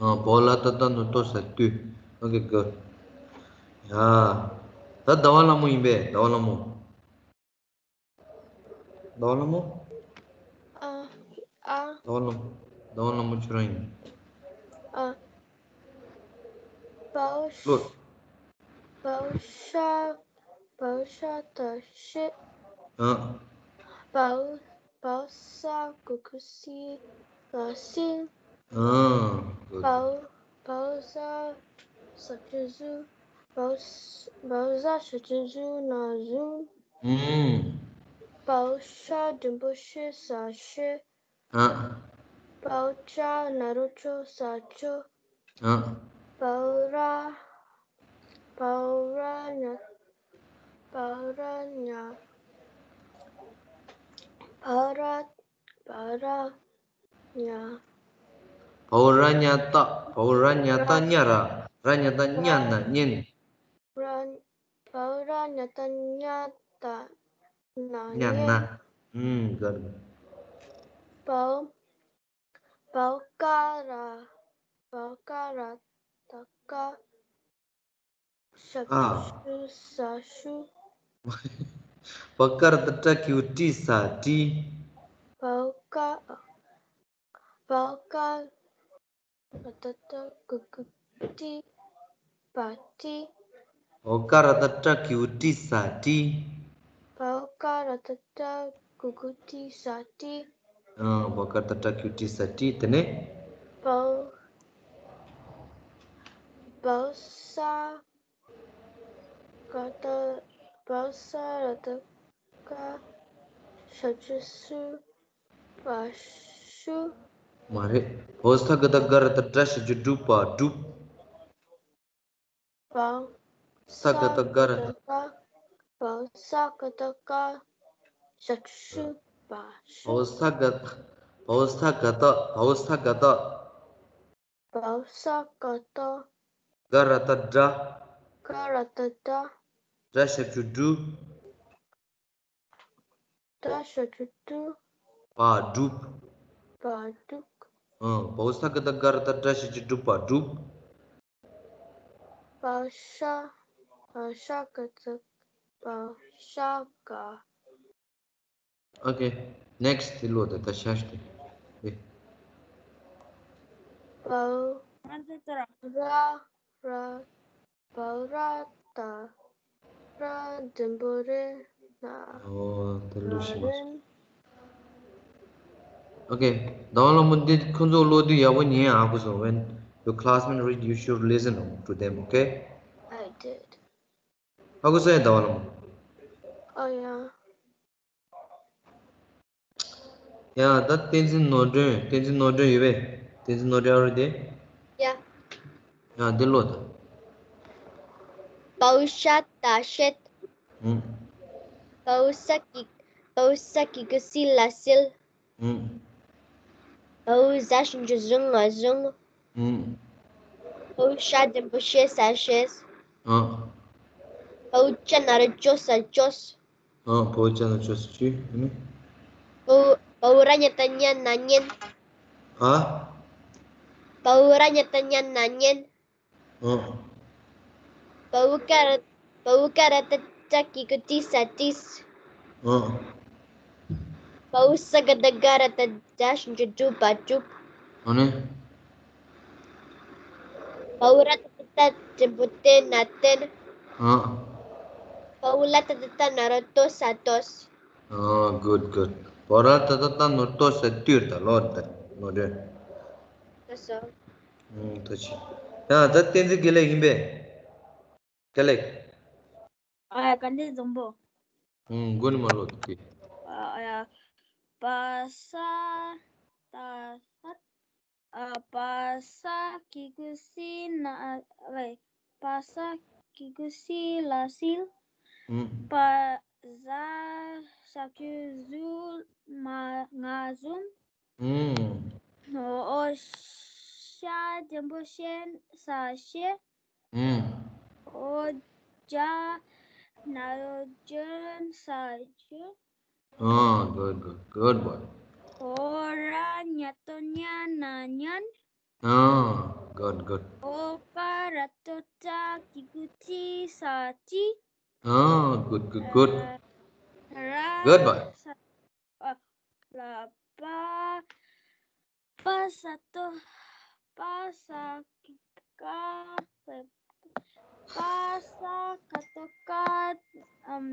ཨ། པ་ལ་ཏ་ཏ་ན་རོ་ཏོ་ས་ཏུ། ཨོ་ཁེ། གུཌ། ཡ། ད་ཟླ་བ་ལྷ་མོ་ཡིན་པས། ཟླ་བ་ལྷ་མོ། ཟླ་བ་ལྷ་མོ། ཨ། ཨ། ཟླ་བ་ལྷ་མོ། ཟླ་བ་ལྷ་མོ་ཁྱོད་རང་ཡིན། ཨ། བའོ་ཤ། ལོ། བའོ་ཤ། བའོ་ཤ་ད་བཤད། ཨ། བའོ། བའོ་ས་གི་གུ་སི་ལ་སིལ། ཨ། གུཌ། བའོ། བའོ་ཟ་ཞབས་ཀྱུ་ཟུ། བའོ་ཟ། བའོ་ཟ་ཞབས་ཀྱུ་ཟུ་ན་ཟུན། ཨུམ། བའོ་ཤ་འགྲེང་བུ་ཤེ་ས་ཤེས། ཨ། བའོ་ཅ་ན་རོ་ཅོ་ས་ཅོ། ཨ། བའོ་ར། བའོ་ར་ཉ། བའོ་ར་ཉ། བའོ་ར། བའོ་ར་ཉ། བའོ་ར་ཉ་ཏ། བའོ་ར་ཉ་ཏ་ར། ཉ་ར། ར་ཉ་ཏ་ཉ་ན་ཉན། ར། བའོ་ར་ཉ་ཏ་ཉ་ཏ་ན་ཉ་ན། ཉན། ཨུམ། གུཌ། བའོ། བའོ་ཀ་ར། བའོ་ཀ་ར་ཏ་ཀ་ཞབས་ཨ། ཀྱུ་ཤུ་ས་ཤུ། བ་ཀ་ར་ཏ་ཏྲ་གི་གུ་ཏི་ས་ཏི། བའོ་ཀ། བའོ་ཀ་ར་ཏ་ཏྲ་གི་གུ་ཏི་པ་ཏི། བའོ་ཀ་ར་ཏ་ཏྲ་གི་གུ་ཏི་ས་ཏི། བའོ་ཀ་ར་ཏ་ཏྲ་གི་གུ་ཏི་ས་ཏི། ཨ། བའོ་ཀ་ར་ཏ་ཏྲ་གི་གུ་ཏི་ས་ཏི། དེ་ནས། བའོ། བའོ་ས། ཀ་ཏ། བའོ་ས་ར་ཏ་ཀ་ཞབས་ཀྱུ་སུ་པ་ཤུ། མ་རེད། བའོ་ས་ག་ཏ་ག་ར་ཏ་ཏྲ་ཞབས་ཀྱུ་སྒྲུ་པ་སྒྲུབ། བའོ། ས་ག་ཏ་ག་ར། བའོ་ས་ག་ཏ་ག་ཞབས་ཀྱུ་སུ་པ་ཤུ། བའོ་ས་ག། བའོ་ས་ག་ཏ། བའོ་ས་ག་ཏ། བའོ་ས་ག་ཏ། ག་ར་ཏ་གྲ། ག་ར་ཏ་གྲ། གྲ་ཞབས་ཀྱུ་གྲུ། གྲ་ཞབས་ཀྱུ་གྲུ། པ་སྒྲུབ། པ་སྒྲུབ། ཨང་། བའོ་ས་ག་ཏ་ག་ར་ཏ་གྲ་ཞབས་ཀྱུ་གྲུ་པ་སྒྲུབ། བའོ་ཤ། བའོ་ཤ་ག་ཏ། བའོ་ཤ་ག། ཨོ་ཁེ། ནེགསི་ཊི་དེ་ལོ་དེ་ད་ཤ་ཤ་དེ། བའོ་ར་ར། བའོ་ར་ཏ་ར་འགྲེང་བུ་རེ་ན། ཨོ་དེ་ལོ་ཤི་མ། ཨོ་ཁེ། ཟླ་བ་ལྷ་མོ་འདི་ཁོ་ཚོ་ཀློག་དུས་ཡག་པོ་ཉན་ཨ་ཁུ་སོ། When your classmate read, you should listen to them, okay? I did. ཨ་ཁུ་སོ་ཡ་ཟླ་བ་ལྷ་མོ། ཨོ་ཡ། ཡ་ད་བསྟན་འཛིན་ནོར་སྒྲོན། བསྟན་འཛིན་ནོར་སྒྲོན་ཡོད་པས། བསྟན་འཛིན་ནོར་སྒྲོན་ཨ་རུ་དེ། ཡ། ཡ་འདི་ཀློག་དང་། བའོ་ཤ་ཏ་བཤད། ཨུམ། བའོ་ས་གི། བའོ་ས་གི་གུ་སི་ལ་སིལ། ཨུམ། བའོ་ཟ་ཞབས་ཀྱུ་ཟུ་ང་ཟུང་། ཨུམ། བའོ་ཤ་འགྲེང་བུ་ཤེ་ས་ཤེས། ཨ། བའོ་ཅ་ན་རོ་ཅོ་ས་ཅོས། ཨ། བའོ་ཅ་ན་རོ་ཅོ་ས་ཅོས། ཨ་ནི། བའོ། བའོ་ར་ཉ་ཏ་ཉ་ན་ཉན། ཨ། བའོ་ར་ཉ་ཏ་ཉ་ན་ཉན། ཨ། བའོ་ཀ་ར། བའོ་ཀ་ར་ཏ་ཏྲ་གི་གུ་ཏི་ས་ཏིས། ཨ། བའོ་ས་ག་ཏ་ག་ར་ཏ་གྲ་ཞབས་ཀྱུ་གྲུ་པ་སྒྲུབ། ཨ་ནི། བའོ་ར་ཏ་ཏ་འགྲེང་བུ་ཏེ་ན་ཏན། ཨ། བའོ་ལ་ཏ་ཏ་ན་རོ་ཏོ་ས་ཏོས། ཨ། གུཌ་གུཌ། བའོ་ར་ཏ་ཏ་ན་རོ་ཏོ་ས་ཏུས་ད་ལོ་ད་ལོ་རེ། ལགས་སོ། ཨུམ། ཐུགས་རྗེ་ཆེ། ཡ་ད་བསྟན་འཛིན་དགེ་ལེགས་ཡིན་པས། དགེ་ལེགས། ཨ་ཡ་དཀར་མཛེས་བཟང་པོ། ཨུམ། མགོ་ནས་མར་ཀློག་དེ། ཨ་ཡ། པ་ས་ཏ་ས། ཨ། པ་ས་གི་གུ་སི་ན་ཨ་ཝེ། པ་ས་གི་གུ་སི་ལ་སིལ། ཨུམ། པ་ཟ་ཞབས་ཀྱུ་ཟུ་མ་ང་ཟུམ། ཨུམ། འོ། ཤ་འགྲེང་བུ་ཤེ་ས་ཤེས། ཨུམ། འོ། ཇ་ན་རོ་ཇོ་ས་ཇོས། ཨ། Good, good, good boy. འོ། ར་ཉ་ཏོ་ཉ་ན་ཉན། ཨ། Good, good. འོ། ཀ་ར་ཏོ་ཀྲ་གི་གུ་ཀྲི་ས་ཀྲིས། ཨ། Good, good, good. ར་Good boy. ས། ཨ། ལ་པ། པ་ས་ཏོ། པ་ས་ཀ། པ་ས་ཀ་ཏོ་ཀ། ཨམ།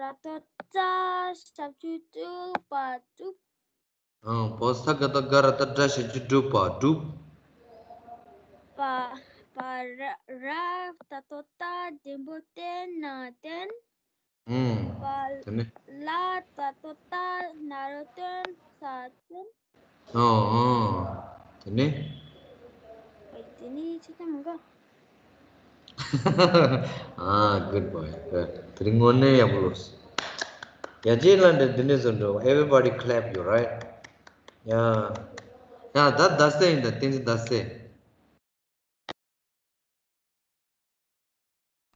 ར་ཏོ་ཏྲ་ཞབས་ཀྱུ་ཏྲུ་པ་ཏྲུབ། ཨང་། བོ་ས་ག་བཏགས་སྒ་ར་བཏགས་སྒྲ་ཞབས་ཀྱུ་སྒྲུ་བ་སྒྲུབ། པ། པ་ར་ར་ཏ་ཏོ་ཏ་འགྲེང་བུ་ཏེ་ན་བསྟན། ཨུམ། པ་དེ་ནས། ལ་ཏ་ཏོ་ཏ་ན་རོ་སྟོན་ས་སྟོན། ཨོ་ཨོ། དེ་ནས། ཨེ། དེ་ནས་ཆེ་ཐམ་ག་ཨ། Good boy, good. དེ་རིང་དངོས་གནས་ཡག་པོ་ལོས། ཡ། རྗེས་ལ་འདི་འདི་ནས་བཟོ་འགྲོ། Everybody clap your right. ཡ། ཡ། ད་ཟླ་ཚེས་ཡིན། ད་བསྟན་འཛིན་ཟླ་ཚེས།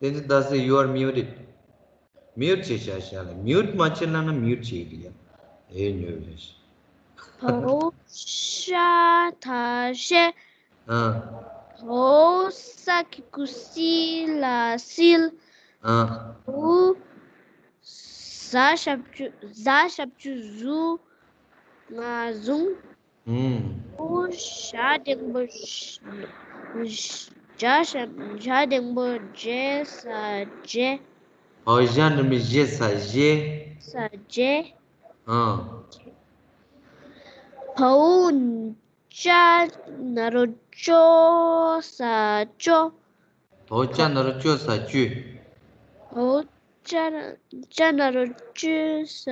བསྟན་འཛིན་ཟླ་ཚེས། You are muted. Mute བྱས་བཞག་བཞག་ལ། Mute མ་བྱས་ལབ་ན་mute བྱེད་ཀྱི་ཡ། ཨེ། ཉོས་རེད། བོ་ཤ་ད་ཤེས། ཨ། བོ་ས་གི་གུ་སི་ལ་སིལ། ཨ། བོ་ཟ་ཞབས་ཀྱུ་ཟ་ཞབས་ཀྱུ་ཟུ་ང་ཟུང་། ཨུམ། བོ་ཞ་འགྲེང་བུ་ཞ། ཇ་ཞབས་ཇ་འགྲེང་བུ་ཇེ་ས་ཇེ། བོ་ཞ་འགྲེང་བུ་ཞེ་ས་ཞེ། ས་ཇེ། ཨ། བོ་ཅ་ན་རོ་ཅོ་ས་ཅོ། བོ་ཅ་ན་རོ་ཅོ་ས་ཅོས། བོ་ཅ་ཅ་ན་རོ་ཅོ་ས་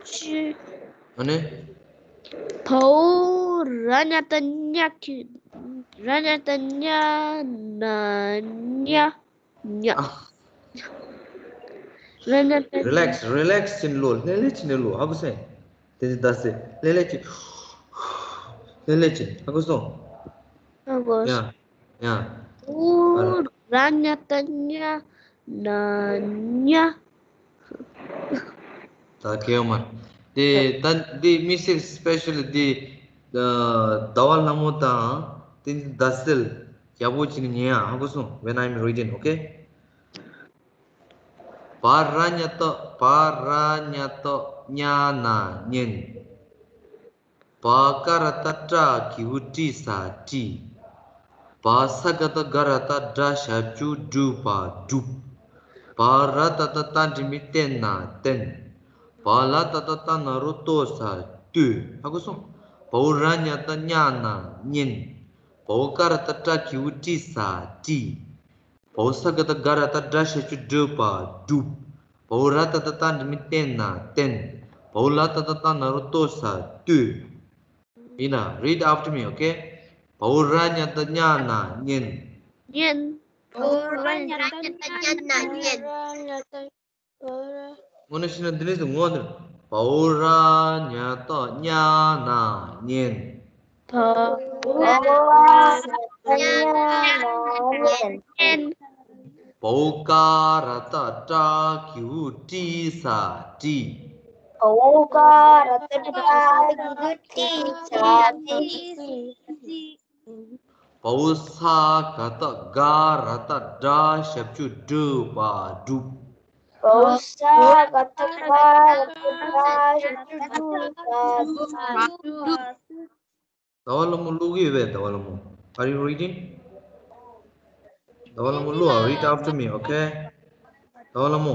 ཅོས། ཨ་ནི། བོ་ར་ཉ་ཏ་ཉ་གི་ར་ཉ་ཏ་ཉ་ན་ཉ། ཉ། ཨ། ར་ཉ་ཏ། Relax, relax བྱས་ནས་ཀློག་ལྷོད་ལྷོད་བྱས་ནས་ཀློག་ཧ་གོ་སོང་། བསྟན་འཛིན་ཟླ་ཚེས། ལྷོད་ལྷོད་བྱས། ལྷོད་ལྷོད་བྱས། ཧ་གོ་སོང་། ཧ་གོ། ཡ། ཡ། བོ་ར་ཉ་ཏ་ཉ་ན་ཉ། ད་གལ་ཡོད་མ་རེད། དེ་ད་འདི་དམིགས་བསལ་specially འདི་ཟླ་བ་ལྷ་མོ་དང་བསྟན་འཛིན་ཟླ་ཚེས་ཡག་པོ་བྱས་ནས་ཉན་ཡ། ཧ་གོ་སོང་། When I'm reading, okay? བ་ར་ཉ་ཏོ། བ་ར་ཉ་ཏོ་ཉ་ན་ཉན། བ་ཀ་ར་བཏགས་སྐྲ་གི་གུ་ཀྲི་ས་ཀྲིས། བ་ས་ག་བཏགས་སྒ་ར་བཏགས་སྒྲ་ཞབས་ཀྱུ་སྒྲུ་བ་སྒྲུབ། བ་ར་ཏ་བཏགས་རྟ་འགྲེང་བུ་བཏེ་ན་བསྟན། བ་ལ་ཏ་བཏགས་རྟ་ན་རོ་བཏོ་ས་བཏོས། ཧ་གོ་སོང་། བ་འོག་ར་ཉ་བཏགས་རྙ་ན་རྙན། བ་འོག་ཀ་ར་བཏགས་སྐྲ་གི་གུ་ཀྲི་ས་ཀྲིས། བ་འོག་ས་ག་བཏགས་སྒ་ར་བཏགས་སྒྲ་ཞབས་ཀྱུ་སྒྲུ་བ་སྒྲུབ། བ་འོག་ར་ཏ་བཏགས་རྟ་འགྲེང་བུ་བཏེ་ན་བསྟན། བ་འོག་ལ་ཏ་བཏགས་རྟ་ན་རོ་བཏོ་ས་བཏོས། ཡིན་ན། Read after me, okay? བ་འོག་ར་ཉ་བཏགས་རྙ་ན་རྙན། རྙན། བ་འོག་ར་ཉ་བཏགས་རྙ་ན་རྙན། དངོས་གནས་བཤད་ན་འདི་འདྲ་ཞིག་ངོ་། འདིར་བ་འོག་ར་ཉ་བཏགས་རྙ་ན་རྙན། བ་འོག་ར་ཉ་བཏགས་རྙ་ན་རྙན། བ་འོག་ཀ་ར་བཏགས་སྐྲ་གི་གུ་ཀྲི་ས་ཀྲིས། བ་འོག་ཀ་ར་བཏགས་སྐྲ་གི་གུ་ཀྲི་ས་ཀྲིས། བ་འོག་ས་ག་བཏགས་སྒ་ར་བཏགས་སྒྲ་ཞབས་ཀྱུ་སྒྲུ་བ་སྒྲུབ། བ་འོག་ས་ག་བཏགས་སྒ་ར་བཏགས་སྒྲ་ཞབས་ཀྱུ་སྒྲུ་བ་སྒྲུབ། ཟླ་བ་ལྷ་མོ་ཀློག་གི་ཡོད་པས། ཟླ་བ་ལྷ་མོ། Are you reading? ཟླ་བ་ལྷ་མོ་ཀློག་ཨ། Read after me, okay? ཟླ་བ་ལྷ་མོ།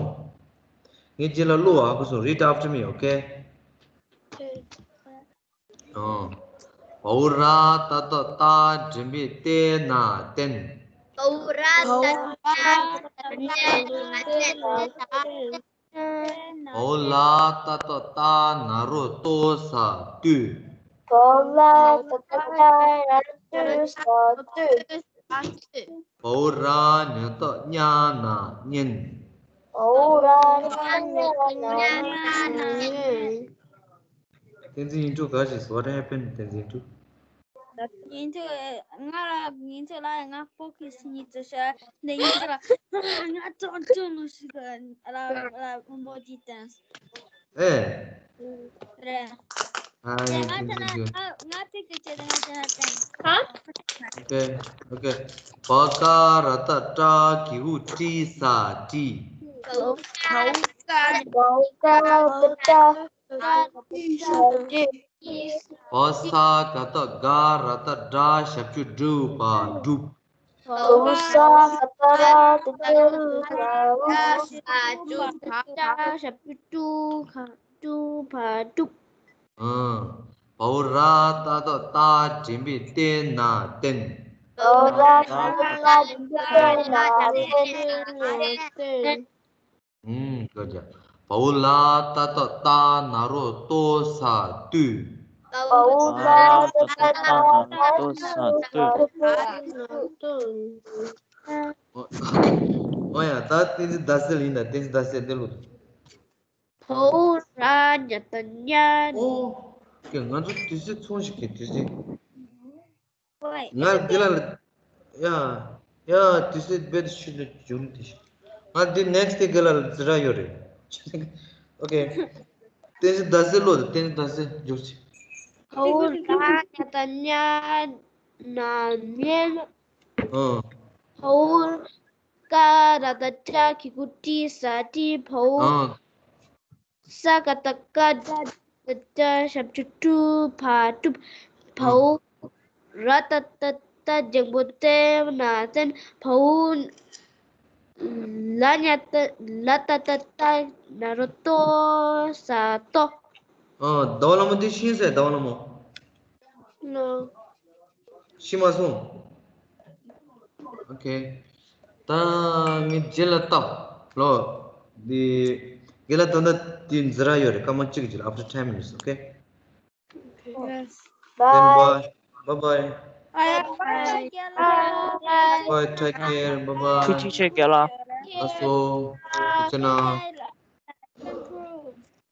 ངའི་རྗེས་ལ་ཀློག་ཨ། ཧ་གོ་སོང་། Read after me, okay? ཨོ། བ་འོག་ར་ཏ་བཏགས་རྟ་འགྲེང་བུ་བཏེ་ན་བསྟན། བ་འོག་ར་ད་ཏ་ན་རོ་ཏོ་ས་ཏུ། བ་འོག་ལ་ད་ཏ་ཏ་ར་ཏུ་ས་ཏུ། བ་འོག་ར་ཉ་ཏོ་ཉ་ན་ཉན། བ་འོག་ར་ཉ་ན་ཉན། བསྟན་འཛིན་ཡིན་དྲུག་ག་ཞིག What happened? བསྟན་འཛིན་ཡིན་དྲུག་ཡིན་དུས་ང་ལ་ཡིན་དུས་ལ་ང་ཕོ་ཁི་སི་གཉིས་ཙི་ཤ་འདི་ཡིན་དུས་ལ་ང་ཅོང་ཅོང་ལུ་ཞིག་ལ་ལ་མོ་ཇི་ཏན་ཨེ། རེད། ཨ་ཡིན་དུས་ཡིན་དུས། ང་ང་ཏིག་ཏིག་བྱས་ཏེ་ང་ཅི་ཧ་ཏན། ཨོ་ཀེ། ཨོ་ཀེ། བ་ཀ་ར་ཏ་ཏྲ་གི་གུ་ཏྲི་ས་ཏྲི། བ་ཀ་བ་ཀ་ར་ཏ་ཏྲ། བ་ས་ག་ཏ་ག་ར་ཏ་གྲ་ཞབས་ཀྱུ་གྲུ་བ་གྲུབ། བ་ས་ག་ཏ་ར་ཏ་གྲུ་བ་གྲུབ། ཞབས་ཀྱུ་གྲུ་ག་གྲུ་བ་གྲུབ། ཨ། བ་འོག་ར་ཏ་ཏོ་ཏ་འགྲེང་བུ་ཏེ་ན་ཏེན། བ་འོག་ར་ཏ་ཏོ་ཏ་འགྲེང་བུ་ཏེ་ན་ཏེན། ཨུམ། བཀའ་རྒྱ། བ་འོག་ལ་ཏ་ཏོ་ཏ་ན་རོ་ཏོ་ས་ཏུ། བ་འོག་ལ་ཏ་ཏོ་ཏ་ན་རོ་ཏོ་ས་ཏུ། ཨོ་ཡ། ད་བསྟན་འཛིན་ཟླ་ཟེར་ཡིན་ད། བསྟན་འཛིན་ཟླ་ཟེར་འདི་ལོ། བ་འོག་ར་ཉ་ཏ་ཉ། ཨོ། ཀྱེ་ང་ཚོ་དུས་ཚོད་ཚོང་ཞིག་གི་དུས་ཚོད། ང་དགེ་ལགས་ལ། ཡ། ཡ་དུས་ཚོད་རྦད་དེ་ཤུལ་དུ་འབྱུང་དེ་ཤི། ང་འདི་next day དགེ་ལགས་ལ་འཛི་ར་ཡོད་རེད། ཨོ་ཀེ། བསྟན་འཛིན་ཟླ་ཟེར་ལོ། བསྟན་འཛིན་ཟླ་ཟེར་འཇོག་ཅིག་བ་འོག་ར་ཉ་ཏ་ཉ་ན་ཉན། ཨོ། བ་འོག་ཀ་ར་ཏ་ཀྲ་གི་གུ་ཀྲི་ས་ཀྲི། བ་འོག་ཨོ། ས་ག་ཏ་སྐ་སྒྲ་ཏ་སྒྲ་ཞབས་ཀྱུ་སྒྲུ་བ་སྒྲུབ། བ་འོག་ར་ཏ་ཏ་ཏ་འགྲེང་བུ་ཏེ་ན་ཏེན། བ་འོག་ལ་ཉ་ཏ་ལ་ཏ་ཏ་ཏ་ན་རོ་ཏོ་ས་ཏོ། ཨ། ཟླ་བ་ལྷ་མོ་འདི་ཤེས་ཟེར། ཟླ་བ་ལྷ་མོ། ཤེས་མ་སོང་། ཨོ་ཀེ། ད་ངས་རྗེས་ལ་བཏབ་ལོ། འདི་རྒན་ལགས་ད་ལྟ་འདི་འཛི་ར་ཡོད་རེད། སྐར་མ་གཅིག་གི་རྗེས་ལ། after ten minutes, okay? Yes. Then bye. Bye bye. Bye bye. Bye, take care. Bye bye. ཐུགས་རྗེ་ཆེ་རྒན་ལགས། ལགས་སོ། ཐུགས་རྗེ་གནང་།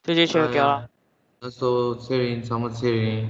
ཐུགས་རྗེ་ཆེ་རྒན་ལགས། ལགས་སོ། ཚེ་རིང་། ཚང་མ་ཚེ་རིང་།